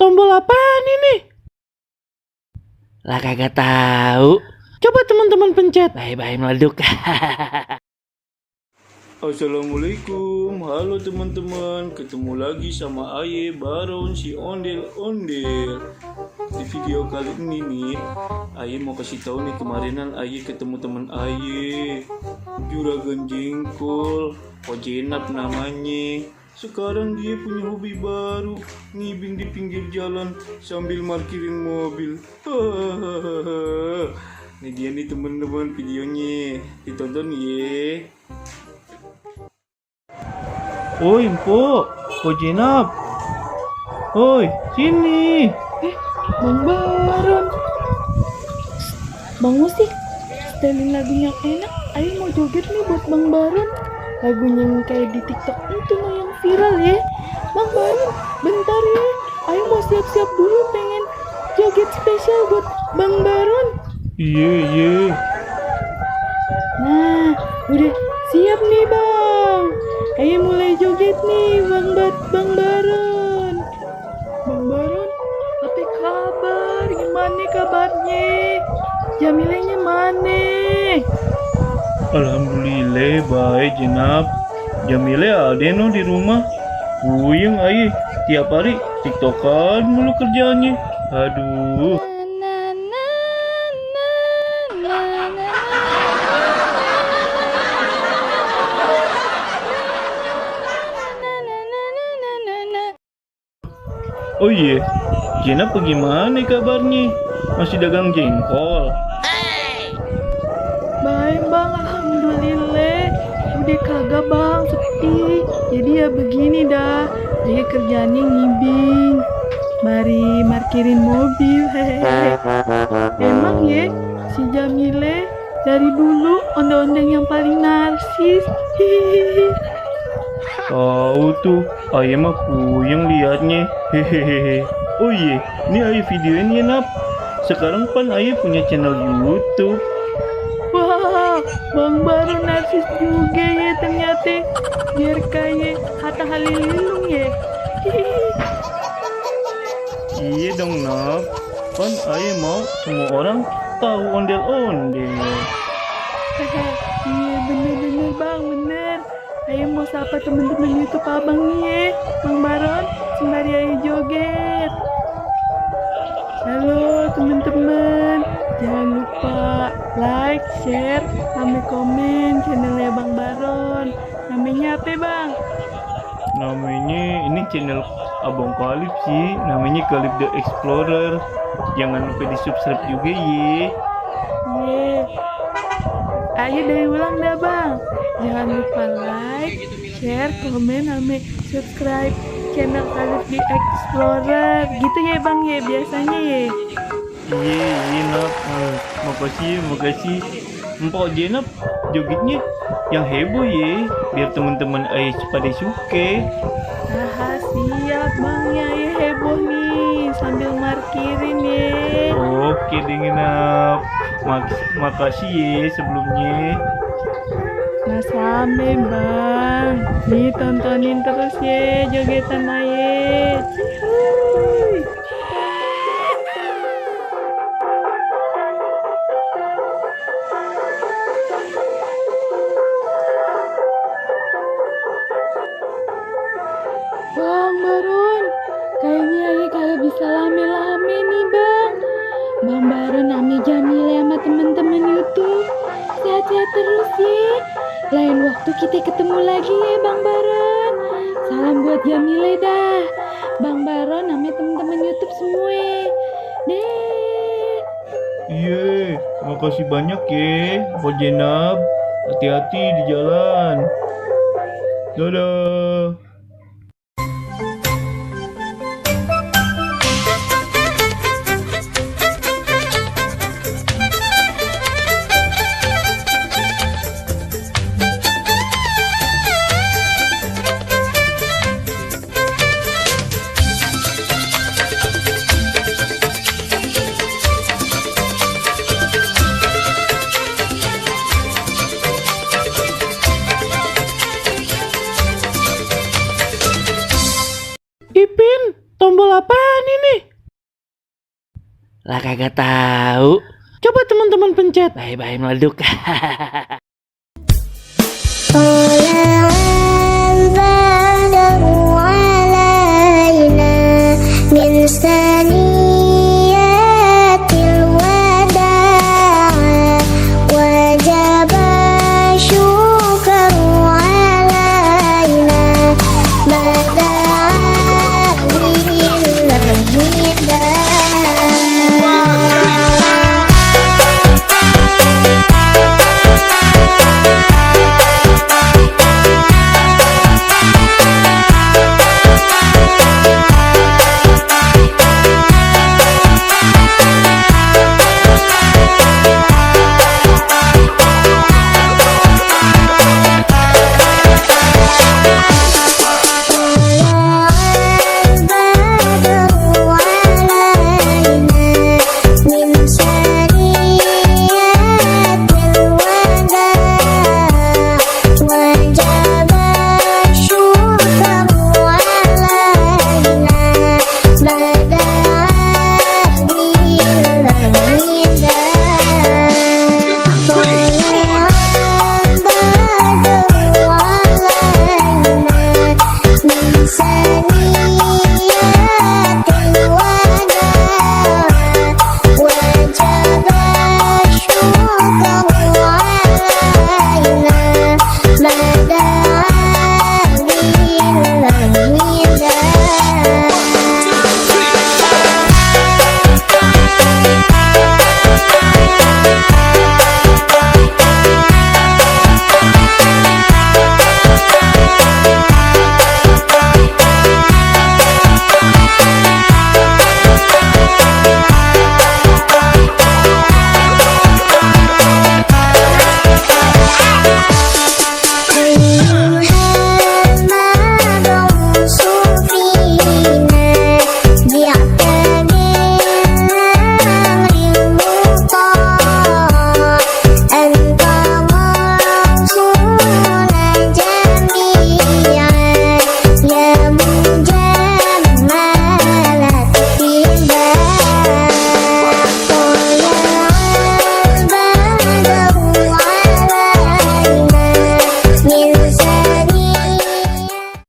Tombol apaan ini? Lah kagak tahu. Coba teman-teman pencet. Bye-bye meleduk. Assalamualaikum, halo teman-teman, ketemu lagi sama Aye Baron si ondel-ondel. Di video kali ini nih, Aye mau kasih tahu nih kemarinan Aye ketemu teman Aye, Juragan Jengkol, Ojenap namanya. Sekarang dia punya hobi baru, ngibing di pinggir jalan sambil parkirin mobil. Ini dia nih teman-teman videonya, ditonton ye. Oi, Mpok. Ojenap. Oi, sini. Bang Baron, Bang Musik, setelin lagunya enak. Ayo mau joget nih buat Bang Baron. Lagunya yang kayak di TikTok itu loh yang viral ya. Bang Baron, bentar ya. Ayo mau siap-siap dulu pengen joget spesial buat Bang Baron. Iya. Nah, udah siap nih Bang. Ayo mulai joget nih Bang Baron. Bang Baron, apa kabar? Gimana kabarnya? Jamilanya mana? Alhamdulillah baik Jenap. Jamile ada no di rumah. Puyeng Aye tiap hari tiktokan mulu kerjaannya. Aduh. Oh iya, Jenap bagaimana kabarnya? Masih dagang jengkol? Baik Bang, alhamdulillah. Udah kagak Bang, sepi. Jadi ya begini dah. Dia kerjanya ngibing. Mari markirin mobil. Hehehe. Emang ya si Jamile dari dulu ondel-ondel yang paling narsis. Hihihi. Tahu tuh, Aye mah puyeng liatnya. Hehehe. Oh iya, ini Aye videoin ya Nap. Sekarang pan Aye punya channel YouTube. Wah, Bang Baron narsis juga ya ternyata. Biar kayak Hatta Halilintar ya. Hihihi. Iya dong Nap. Pan Aye mau semua orang tahu ondel-ondel. Iya bener Bang, bener. Ayo mau sapa temen-temen YouTube abang nih ya, Bang Baron, sembari ayo joget. Halo temen-temen, jangan lupa like, share, sama komen channelnya Bang Baron. Namanya apa Bang? Namanya ini channel Abang Kalip sih. Namanya Kalip The Explorer. Jangan lupa di subscribe juga ye. Iya. Ayo dari ulang dah Bang. Jangan lupa like, share, komen, sama subscribe channel Kalip The Explorer. Gitu ya Bang ya biasanya ya. Iya Nap. Makasih. Mpok Jenap jogetnya yang heboh ye, biar teman-teman Aye pada suka. Ah siap Bang ya heboh nih sambil markirin ya. Oke deh Nap. Makasih ye sebelumnya. Nah sampai Bang, nih tontonin terus ya jogetan Aye. Cihuy. Bang Baron, kayaknya Aye kagak bisa lame-lame nih Bang. Bang Baron ame Jamile sama temen-temen YouTube. Sehat-sehat terus ya. Lain waktu kita ketemu lagi ya Bang Baron. Salam buat Jamile dah. Bang Baron ame temen-temen YouTube semua. Deh. Iya, makasih banyak ya, Mpok Jenab. Hati-hati di jalan. Dadah. Tombol apaan ini? Lah kagak tahu. Coba teman-teman pencet. Bye-bye meleduk.